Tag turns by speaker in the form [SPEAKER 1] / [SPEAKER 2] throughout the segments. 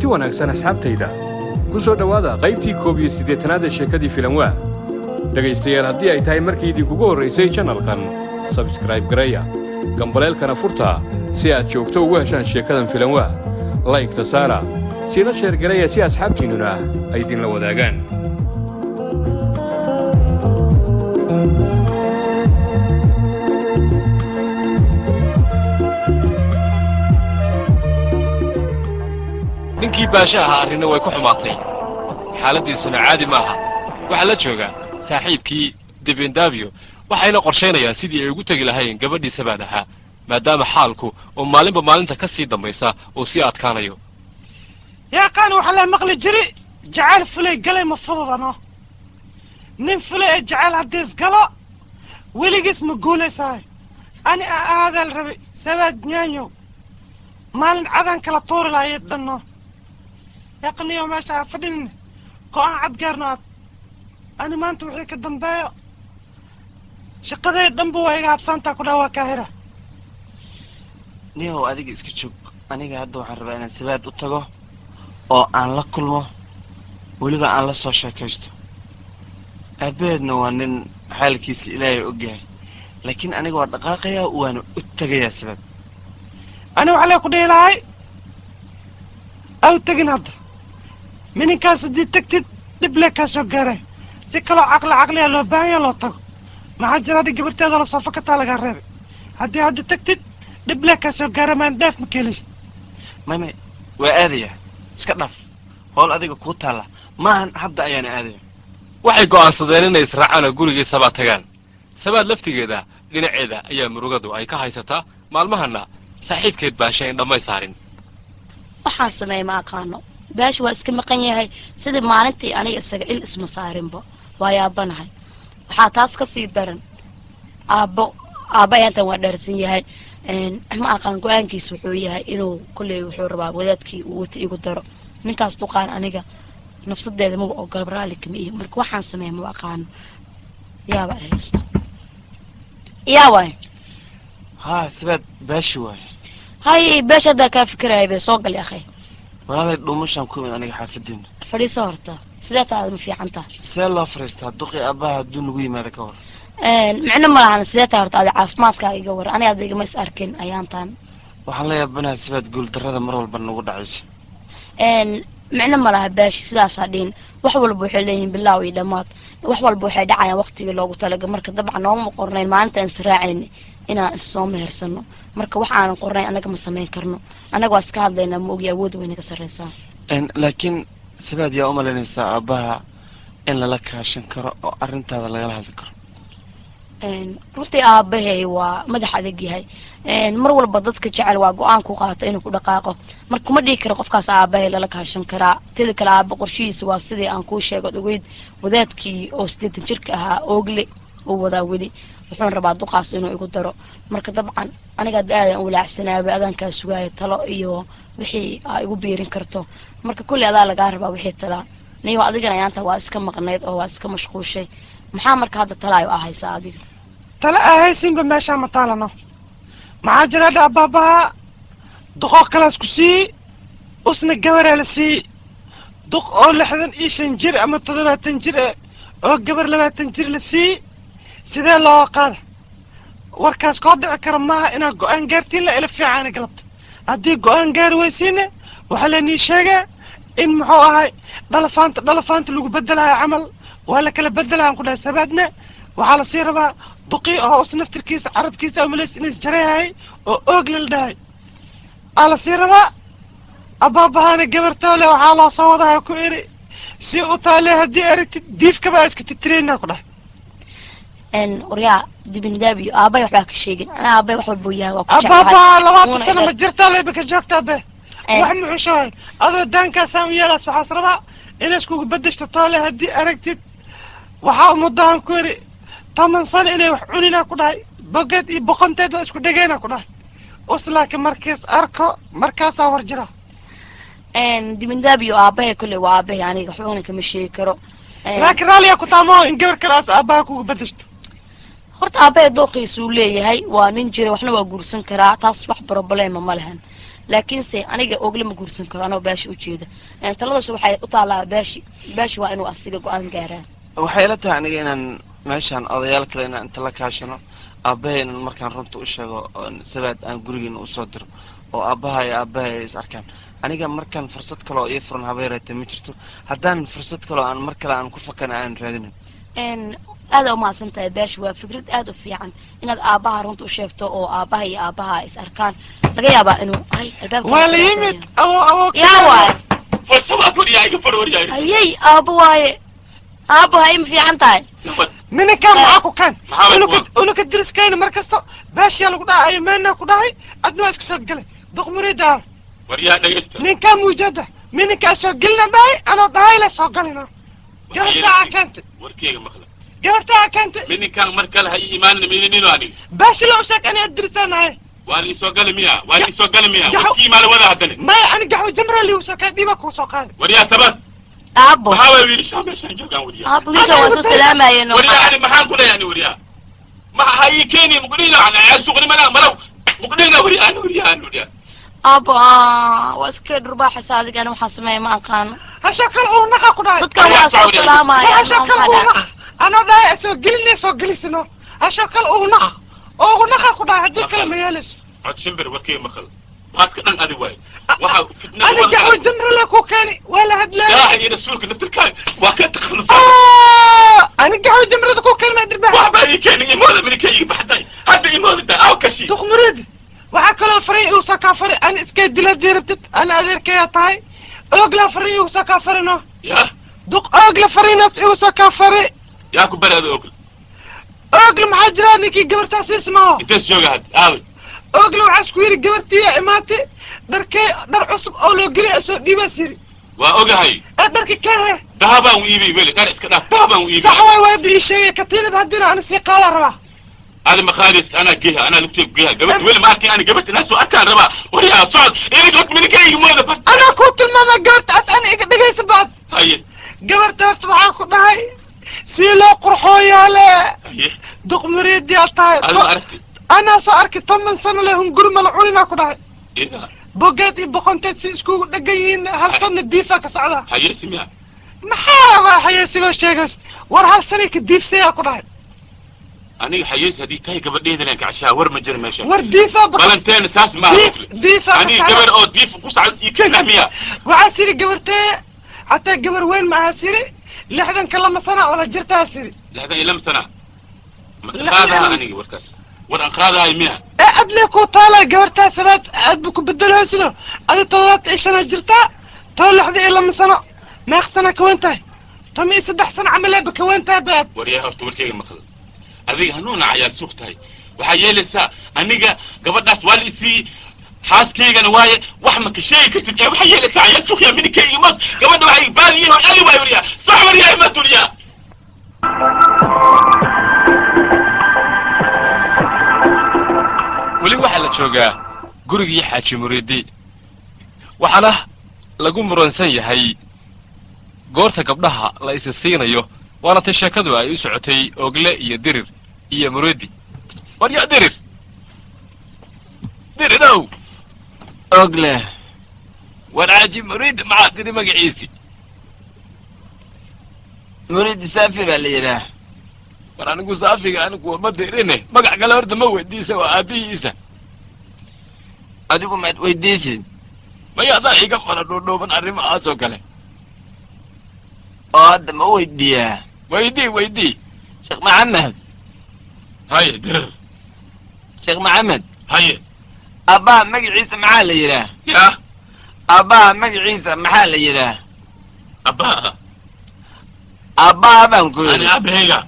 [SPEAKER 1] Kulanti wanaagsan, asxaabtayda. Ku soo dhowaada qaybtii 81aad ee sheekadii Filanwaa. Dhegaystayaal, haddii ay tahay markii idinkugu horraysay channelkan, subscribe gareeya, gambaleelkana furta si aad joogto ugu heshaan sheekadan Filanwaa. Like-ta saara, siina share gareeya si asxaabtiinnuna ay idinla wadaagaan.
[SPEAKER 2] Ninkii Baashe ahaa arrinna way ku xumaatay, xaaladdiisuna caadi maaha. Waxaa la jooga saaxiibkii Dibindaabiyo, waxayna qorshaynayaan sidii ay ugu tegi lahayn gabadhii Sabaad ahaa, maadaama xaalku oo maalinba maalinta ka sii dambaysa uu sii adkaanayo.
[SPEAKER 3] Yaaqaan, waxaa la maqli jiri: jacayl fulay galay ma fududano. Nin fulay ee jacayl haddiis galo, weligiis ma guulaysahay. Ani a aadaal rabay Sabaad nyaanyow, maalin cadaan kala tuuri lahayd dhanno. Yaqniyo, meesha ha fadhinin, go'aan cad gaarno aad. Ani maanta wixii ka dambeeyo shaqaday dhanba waa iga habsaantaa, ku dhaha waa kaahira.
[SPEAKER 4] Niyow, adiga iska joog. Aniga hadda waxaan rabaa inaan Sabaad u tago oo aan la kulmo, weliba aan la soo sheekaysto. Aabbaheedna waa nin xaalkiisa Ilaahay ogyahay, laakiin aniga waa dhaqaaqayaa, waana u tegayaa Sabaad.
[SPEAKER 3] Ani waxaa lee ku dhihi lahay: aw tegin hadda mininkaas. Haddii tagtid, dhib lee kaa soo gaaray. Si kaloo caqli caqliya loo baahan yaha loo tago. Maxaa jira, hadda gabarteeda la soo fakataa lagaa reebay. Haddii hadda tagtid, dhib lee kaa soo gaara, maan dheef ma keelaysid.
[SPEAKER 4] May, may, waa aadayaa. Iska dhaaf, howl adiga kuu taalla maahan. Hadda ayaana aadaya.
[SPEAKER 2] Waxay go'aansadeen inay israacaan oo gurigii Sabaad tagaan. Sabaad laftigeeda dhinaceeda ayaa murugadu ay ka haysataa maalmahanna, saaxiibkeed Baashe indhamay saarin.
[SPEAKER 5] Waxaan sameeya ma aqaano. Baashi waa iska maqan yahay sidii maalintii aniga isaga il isma saarinba. Waa yaabanahay. Waxaa taas ka sii daran aabbo. Aabba ayaantan waa dhaarsan yahay. Ma aqaan go-aankiis wuxuu yahay inuu kolley wuxuu rabaa wadaadkii uu wata igu daro ninkaas duqaan. Aniga nafsadeeda maba ogola, raalli kama ihi. Marka waxaan sameeya maba aqaano. Yaaba haysto, yaa waay.
[SPEAKER 4] Haa Sabaad, Baashi waaye.
[SPEAKER 5] Hay Beesha, haddaa kaa fikiraya bay soo gali, akhay.
[SPEAKER 4] Walaalay, dhuumashaan ku imid aniga xaafadiina.
[SPEAKER 5] Fadhiiso horta. Sidee taada, ma fiican taha?
[SPEAKER 4] See loo fariistaa? Duqi aabbaha hadduu nagu yimaado, ka hor.
[SPEAKER 5] Micno ma lahan. Sidee taha horta adi, caafimaadkaaga iga war. Aniga adda igama is arkin ayaantaan.
[SPEAKER 4] Waxaan la yaabanaha Sabaad, guuldarrada mar walba nagu dhacaysa.
[SPEAKER 5] Micno ma laha Baashi, sidaasaa dhihin. Wax walba waxay leeyihiin bilaaw iyo dhammaad. Wax walba waxay dhacayaan waqtigii loogu talaga. Marka dabcan nooma qornayn maalinta aan israacayni inaan issoo mehersano. Marka wax aanan qornayn annaga ma samayn karno. Annaga waa iska hadlaynaa, ma ogi awood waynaga sarreysaa.
[SPEAKER 4] Laakiin Sabaad, yaa umalaynaysaa aabbaha in lala kaashan karo oo arrintaada lagala hadli karo?
[SPEAKER 5] Runtii aabahey waa madax adag yahay. Mar walba dadka jecel waa go-aan ku qaata inuu ku dhaqaaqo. Marka kuma dhihi karo qofkaas aabahay lala kaashan karaa. Teda kale, aaba qorshihiisa waa sidii aan kuu sheego od ogeyd, wadaadkii oo 80 jirka ahaa oogle uu wadaa weli. Wuxuuna rabaa duqaas inuu igu daro. Marka dabcan aniga hadda aadaan u walaacsanaaba, adaan kaa sugaaya talo iyo wixii aa igu biirin karto. Marka kulley adaa lagaa rabaa wixii talaa. Niyo, adigana ayaanta waa iska maqnayd oo waa iska mashquushay. Maxaa marka hadda talaayo aa haysaa adiga?
[SPEAKER 3] Tala ahaysinba meeshaa ma taalano. Maxaa jira, hadha abbaabaha duqoo kalaas ku sii usna gabaraa la sii duq oo 65 jir ama 70 jir eh oo gabar 20 jir la sii, sidee looga qaada? Warkaas koo dhici kara maaha. Inaad go-aan gaartiin la ila fiicaana galabta. Haddii go-aan gaari weysiine, waxaa lanii sheegaa in muxuu ahay dhalafaanta dhalafaanta lagu bedelayo camal, waa la kala bedelaya ku dhahay. Sabaadna waxaa lasii rabaa duqii oo us naftirkiisa carabkiisa amalays inays jarayahay oo oog la dhahay aa lasii rabaa. Abaabahana gabartoole waxaa loo soo wadaa ku iri si u taale. Haddii aragtid, diifkabaa iska titireyna ku dhahay.
[SPEAKER 5] Waryaa Dibindaabiyo, aabay waxbaa ka sheegin. Ana aabay wax walbuu yahay waa ku jeclahay.
[SPEAKER 3] Abaabaa 20
[SPEAKER 5] Wuuna
[SPEAKER 3] sano ma jirtaa leba ka joogtaa be. Wax muxuushahay adoo daankaasaan u yeelaas. Waxaas rabaa inay iskugu bedeshto toole. Haddii aragtid, waxaa muddahan ku iri 10 sano inay wax cunina ku dhahay. Bogeed iyo boqonteed waa isku dhegeyna ku dhahay us, laakiin markiis arko markaasaa war jira.
[SPEAKER 5] Dibindaabiyo, aabahay kolley waa aabahay, aniga waxbana kama sheegi karo.
[SPEAKER 3] Laakiin raalliyaa ku taamo in gabar kale aas aabbaha kugu bedeshto?
[SPEAKER 5] Horta aabahay dooqiisuu leeyahay, waa nin jira, waxna waa guursan karaa, taas wax problema ma lehan. Laakiinse aniga Ogle ma guursan karo anoo Baashi u jeeda. Taladaas waxay u taallaa Baashi. Baashi waa inuu asiga go-aan gaaraa.
[SPEAKER 4] Waxay ila tahay aniga inaan meeshaan odayaal kale inaan inta la kaashano, aabbahay inaan markaan runta u sheego oon Sabaad aan gurigeena usoo diro oo aabbaha iyo aabbahay ay is arkaan. Aniga markaan fursad kale oo ii furan haba yareetee ma jirto, haddaan fursad kale oo aan mar kale aan ku fakana aan raadinin.
[SPEAKER 5] Aada umahadsan tahay Baashi, waa fikrad aada u fiican inaad aabbaha runta u sheegto oo aabbaha iyo aabbaha is arkaan. Laga yaabaa inuu ay albaabka.
[SPEAKER 3] Waa la yimid, awo, awo.
[SPEAKER 5] Yaa waay?
[SPEAKER 2] Farsabaad, waryaa, iga far, waryaa.
[SPEAKER 5] Ayay, aabbo waaye. Aabbo, hay, ma fiican tahay?
[SPEAKER 2] Nabad.
[SPEAKER 3] Minankaa maxaa ku keen?
[SPEAKER 2] Maxaa way?
[SPEAKER 3] Unuka unuka deriskayna mar kasto Baashiyaa lagu dhahay, ayo meena ku dhahay, adna waa iska soo gelay duq muriida.
[SPEAKER 2] Waryaa, dhegaysta.
[SPEAKER 3] Ninkaa muujada mininkaa soo gelina dhahay, anoo dhahay la soo galino, gabartaa keentay.
[SPEAKER 2] Warkeyga maqla.
[SPEAKER 3] Gabartaa keentay.
[SPEAKER 2] Mininkaan mar kale ha ii imaanin mininino aniga.
[SPEAKER 3] Baashi la u sheeg ani adirisaanahay.
[SPEAKER 2] Waan iisoo gali miya? Waan iisoo gali miya?
[SPEAKER 3] Jaxo-
[SPEAKER 2] Warkii maa la wada haddane?
[SPEAKER 3] Maya, ani gaxwo jamra liigu soo keen, dhiiba kuu soo qaaday.
[SPEAKER 2] Waryaa Sabaad.
[SPEAKER 5] Aabbo.
[SPEAKER 2] Maxaa waay wiilashaa meeshaan joogaan, waryaa?
[SPEAKER 5] Aabbo, wiilka waa soo salaamayeen.
[SPEAKER 2] Waryaa, ani maxaan ku leeyahay ani, waryaa? Ma ha ii keeni mukudhihina ciyaal suuqnimada malaw mukudhihina, waryaa, ani, waryaa, ani, waryaa.
[SPEAKER 5] Aabbo, waa iska dhurbaaxaysa adiga. Ani waxaan sameeya ma aqaano.
[SPEAKER 3] Hasha kale uu naqa ku dhahay.
[SPEAKER 5] Dadkan waa soo salaamaya.
[SPEAKER 3] Hasha kale uu naq, anoo dhahay soo gelinay, soo gelisino, hasha kale uu naq, ugu naqa ku dhahay, haddii kale ma yeelayso.
[SPEAKER 2] Cod shimbir, warkeyga maqal, baaska dhan adi waay waxa fitnada.
[SPEAKER 3] Ani gaxwo jamra le kuu keeni, waa la hadlaaya.
[SPEAKER 2] Ilaahay iyo rasuulka naftirkaaga waa ka takhalusaa.
[SPEAKER 3] Ani gaxwo jamrada kuu keeni maa dhirbaax.
[SPEAKER 2] Waxba ii keenin, imooda minika iga baxday hadda, imooda da aw kashi.
[SPEAKER 3] Duq muriid, waxaa kaloo faray igu soo kaa fari, ani iska dila diirabtid, ani adeerkayaa tahay, Oogla faray igu soo kaa farino.
[SPEAKER 2] Ya?
[SPEAKER 3] Duq Oogla farinaas igu soo kaa fari.
[SPEAKER 2] Yaa ku bari ada Ogl?
[SPEAKER 3] Oogla maxaa jira, ninkii gabartaa siismaho.
[SPEAKER 2] Intees jooga hadda, aaway?
[SPEAKER 3] Oogla waxaa isku yidhi gabartiiya imaatay, dharkee dhar cusub oo loo geliya soo dhiibaas yidhi.
[SPEAKER 2] Waa ogahay.
[SPEAKER 3] Ee dharki kahe?
[SPEAKER 2] Dahabaan u iibay weli, dhar iska dhaaf, dahabaan u iibay.
[SPEAKER 3] Sax waay, waa bii sheegay katiinad haddina ani sii qaadaa rabaa.
[SPEAKER 2] Adi ma qaadaysid, anaa geeha, anaa lugtay geeha gabadha. Weli ma arkin ani gabadha, inaa soo arkaan rabaa. Waryaa, socod ilig lug minika iga mooda far.
[SPEAKER 3] Anaa kuu tilmaamaa gabarta, ad ani iga dhegaysa baad.
[SPEAKER 2] Haye.
[SPEAKER 3] Gabarta horta waxaa ku dhahay sii loo qurxooyaale.
[SPEAKER 2] Haye.
[SPEAKER 3] Duq muriidiyaa tahay.
[SPEAKER 2] Adi ma aragti?
[SPEAKER 3] Anaa soo arkay, 10 sano le hunguri mala cuninaa ku dhahay.
[SPEAKER 2] Ida.
[SPEAKER 3] Bogeed iyo boqonteed si iskugu dhegan yihiin, hal sanna diifaa ka socdaa.
[SPEAKER 2] Haye, simiya.
[SPEAKER 3] Maxaa waa xayeysigoo sheegays? War hal sanay ka diifsayaa ku dhahay.
[SPEAKER 2] Aniga xayeys haddii tahay gabadheedan aan kacshaa, war ma jiro meesha.
[SPEAKER 3] War diifaa baka.
[SPEAKER 2] Balanteena saas maaha.
[SPEAKER 3] Diif diifaa ka
[SPEAKER 2] aniga
[SPEAKER 3] socda.
[SPEAKER 2] Gabar oo diif ku socda ii keenaa miya?
[SPEAKER 3] Waxaa siri gabartee xataa gabar weyn ma aha, siri 62 sana oo la jirtaa siri.
[SPEAKER 2] 62 sana ma
[SPEAKER 3] 62.
[SPEAKER 2] Qaadaha aniga warkaas, war aan qaadahay miya?
[SPEAKER 3] Ee adlee kuu taalay gabartaa, sabaad aad bu ku bedelo sido adi 75 jirtaa, too 62 sano meeq sana ka weyn tahay? 13 sano camaleeba ka weyn tahay baad.
[SPEAKER 2] Waryaa, horta warkeyga maqal. Adiga hanuuna cayaar suuq tahay, waxaa yeelaysaa aniga gabadhaas waa la isii, xaaskaygana waaye, wax ma ka sheegi kartid. Ee waxaa yeelaysaa cayaar suuq yaa minikayga mad gabadha waxay baadiyihin oo ali waay. Waryaa, sax, waryaa, imad, waryaa. Weli waxaa la joogaa gurigii Xaaji Muriidi, waxaana lagu muransan yahay goorta gabdhaha la isi siinayo, waana ta sheekadu ay u socotay Ogle iyo Dirir iyo Muriidi. Waryaa Dirir, Dirirow.
[SPEAKER 4] Ogle.
[SPEAKER 2] War Xaaji Muriidi maxaa tiri magaciisi?
[SPEAKER 4] Muriidi Saafi baa la yidhaah.
[SPEAKER 2] War anigu Saafiga anigu ma dirine, magac kale horta ma weydiisa waa aabbihiisa?
[SPEAKER 4] Adigu maad weydiisid?
[SPEAKER 2] Maya, adaa iga fara dhuudhuuban arrimahaas oo kale.
[SPEAKER 4] Oo hadda ma weydiiyaa?
[SPEAKER 2] Weydii, weydii.
[SPEAKER 4] Sheekh Maxamed.
[SPEAKER 2] Haye Dirir.
[SPEAKER 4] Sheekh Maxamed.
[SPEAKER 2] Haye.
[SPEAKER 4] Aabbaha magaciisa maxaa la yidhaah?
[SPEAKER 2] Yaa?
[SPEAKER 4] Aabbaha magaciisa maxaa la yidhaah?
[SPEAKER 2] Abbaa?
[SPEAKER 4] Aabbaha baan ku
[SPEAKER 2] ani
[SPEAKER 4] yidhi.
[SPEAKER 2] Aabahayga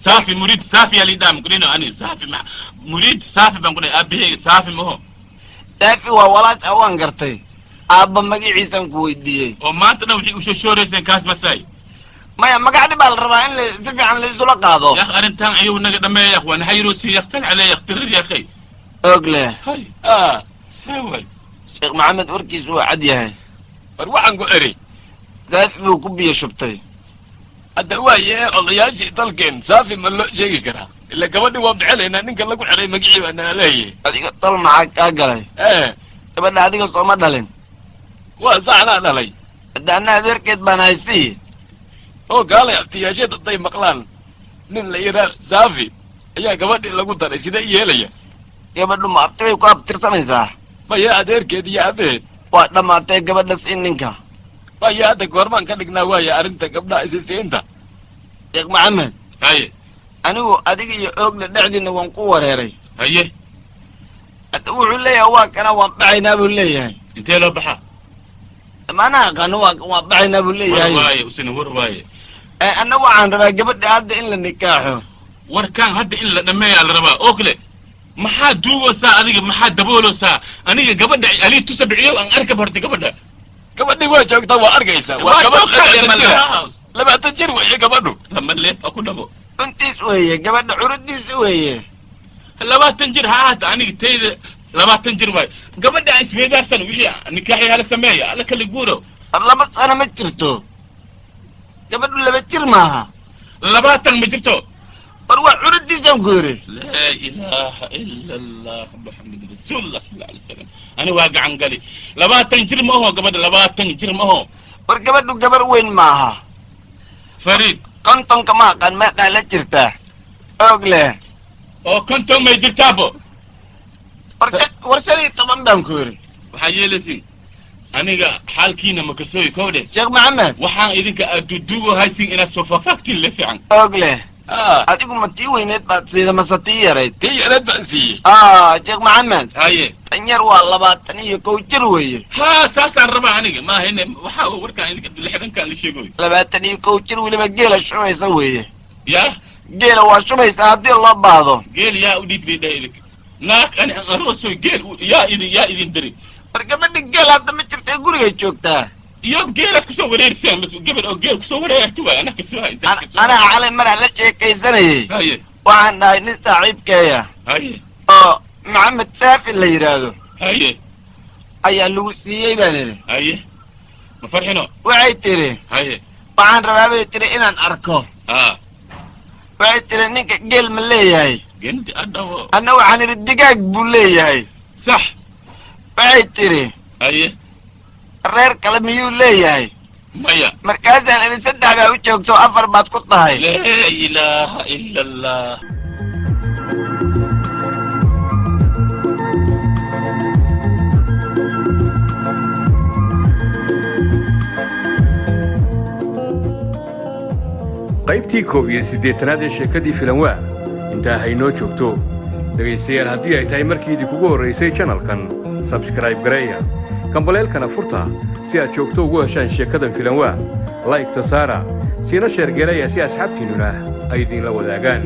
[SPEAKER 2] Saafi Muriid Saafi yaa lidhaa mukudhino, ani Saafi ma Muriid Saafi baan kudhahay, aabahayga Saafi maho.
[SPEAKER 4] Saafi waa walaasha, waan gartay. Aabba magaciisaan ku weydiiyey.
[SPEAKER 2] Oo maanta dhan waxay ushoshoorayseen kaas masay.
[SPEAKER 4] Maya, magacdi baa la rabaa in la si fiican la isula qaado.
[SPEAKER 2] Yakh, arrintan ayuu naga dhameeya yakh, waa naxayruusi yakh, tan calee yakh, Dirir yakhay.
[SPEAKER 4] Og leh.
[SPEAKER 2] Hay see way.
[SPEAKER 4] Sheekh Maxamed warkiisu waa cad yahay.
[SPEAKER 2] War waxaan ku eri.
[SPEAKER 4] Saafi buu ku biyo shubtay.
[SPEAKER 2] Hadda waaye odayaashii dalkeen, Saafi ma loo sheegi karaa? Ila gabadhi waa bixinaynaa, ninka lagu xidhay magicii baa nala leeyahay.
[SPEAKER 4] Adiga dal maxaa kaa galay?
[SPEAKER 2] Eh.
[SPEAKER 4] Gabadha adiga sooma dhalin.
[SPEAKER 2] Waa saxnaa dhalay.
[SPEAKER 4] Hadda anna adeerkeed baan haysii.
[SPEAKER 2] Oo gaalay abtiyaasheed hadday maqlaan nin la yidhaa Saafi ayaa gabadhii lagu daray, sidee yeelaya?
[SPEAKER 4] Gabadhu ma abti bay ku abtirsanaysaa?
[SPEAKER 2] Maya, adeerkeed iyo aabaheed.
[SPEAKER 4] Waa dhammaatay, gabadha sii ninka.
[SPEAKER 2] Maya, hadda goormaan ka dhignaa waaya arrinta gabdhaha isisiinta?
[SPEAKER 4] Sheekh Maxamed.
[SPEAKER 2] Haye.
[SPEAKER 4] Anigu adiga iyo Oogla dhexdiinna waan ku wareeray.
[SPEAKER 6] Haye.
[SPEAKER 4] Hadda wuxuu leeyahay waa kana waan baxaynaa buu leeyahay.
[SPEAKER 6] Intee loo baxaa?
[SPEAKER 4] Maana aqaano, waa waan baxaynaa buu
[SPEAKER 6] War
[SPEAKER 4] leeyahay.
[SPEAKER 6] Waaye usina war waaye.
[SPEAKER 4] Anna waxaan rabaa gabadha hadda in la nikaaxo.
[SPEAKER 6] Warkaan hadda in la dhammeeyaa la rabaa. Oo kale maxaa duugoosaa adiga, maxaa dabooloosaa? Aniga gabadha alii tusa biciyo aan arkab horta gabadha.
[SPEAKER 2] Gabadhii waa joogtaa, waa arkaysaa, waa
[SPEAKER 6] Waa
[SPEAKER 2] gabadh
[SPEAKER 6] joogtaa,
[SPEAKER 2] 20 jir.
[SPEAKER 6] lama-
[SPEAKER 2] 20 jir weeye gabadhu.
[SPEAKER 6] Lama leef a ku dhabo.
[SPEAKER 4] Runtiis weeye, gabadha curuddiis weeye.
[SPEAKER 6] 20 jir ha ahaata, aniga tayda 20 jir waayo. Gabadha aan isweydaarsan, wixii nikaaxi hala sameeya, alla kala guuro.
[SPEAKER 4] War 2 sano ma jirto gabadhu, 2 jir maaha.
[SPEAKER 6] 20 ma jirto.
[SPEAKER 4] War waa curuddiisaan ku yidhi.
[SPEAKER 6] Laa ilaaha ila Allah, Maxamed rasuulullah sal alla alay wasalam. Ani waa gacan gali, 20 jir ma aho gabadha, 20 jir ma aho.
[SPEAKER 4] War gabadhu gabar weyn maaha.
[SPEAKER 6] Fariid.
[SPEAKER 4] 50-ka ma aqaan, meeqaa la jirtaa, Og leh?
[SPEAKER 6] Oo 50 may jirtaabo?
[SPEAKER 4] War 15 baan ku yidhi.
[SPEAKER 6] Waxaa yeelaysin, aniga xaalkiina ma kasooyi kowdhe.
[SPEAKER 4] Sheekh Maxamed.
[SPEAKER 6] Waxaan idinka aad duuduugo haysin inaad soo faahfaahtiin le fiican.
[SPEAKER 4] Og leh.
[SPEAKER 2] Ah.
[SPEAKER 4] Adigu ma tii weyneed baad siida mase tii yarayd?
[SPEAKER 2] Tii yareed baan siiyey.
[SPEAKER 4] Ah, Sheekh Maxamed.
[SPEAKER 6] Haye.
[SPEAKER 4] Tan yar waa 21 jir weeye.
[SPEAKER 6] Ha, saasaan rabaa aniga, maaha ine waxaa warkaan idinka 60-kaan la sheegoy.
[SPEAKER 4] 21 jir, weliba geela shubaysa weeye.
[SPEAKER 6] Yaa?
[SPEAKER 4] Geela waa shubaysa haddii loo baahdo.
[SPEAKER 6] Geel yaa u dhiibay dheh idinka naag ani aan aroosoy geel yaa idin, yaa idin diri?
[SPEAKER 4] War gabadha geel hadda ma jirta, gurigay joogtaa.
[SPEAKER 6] Iyo geelaad kusoo wareeriseen bas, gabadh oo geel kusoo wareerti waay, anaa kasoo hay.
[SPEAKER 4] Anaa xalay maraa la sheekaysanayay.
[SPEAKER 6] Haye.
[SPEAKER 4] Waxaan dhahay nin saaxiibkeeya
[SPEAKER 6] Haye.
[SPEAKER 4] oo Maxamed Saafi la yidhaahdo
[SPEAKER 6] Haye.
[SPEAKER 4] ayaa lagu siiyey baan idhi.
[SPEAKER 6] Haye, ma farxino?
[SPEAKER 4] Waxay tidhi,
[SPEAKER 6] Haye.
[SPEAKER 4] waxaan rabaa bay tidhi inaan arko.
[SPEAKER 6] Ha.
[SPEAKER 4] Waxay tidhi, ninka geel ma leeyahay?
[SPEAKER 6] Gendi adhawo.
[SPEAKER 4] Anna waxaan idhi digaag buu leeyahay.
[SPEAKER 6] Sax.
[SPEAKER 4] Waxay tidhi,
[SPEAKER 6] Haye.
[SPEAKER 4] reer kale miyuu leeyahay?
[SPEAKER 6] Maya.
[SPEAKER 4] Markaasaan idhi saddex baa u joogto, afar baad ku tahay.
[SPEAKER 6] Laa ilaaha ila Allah.
[SPEAKER 1] Qaybtii 81-aad ee sheekadii Filanwaa intaa haynoo joogto. Dhegaystayaal, haddii ay tahay markii idinkugu horraysay channelkan, subscribe gareeya, gambaleelkana furta si aad joogto ugu heshaan sheekadan Filanwaa. Like-ta saara, siina share gareeya si asxaabtiinnuna ay idinla wadaagaan.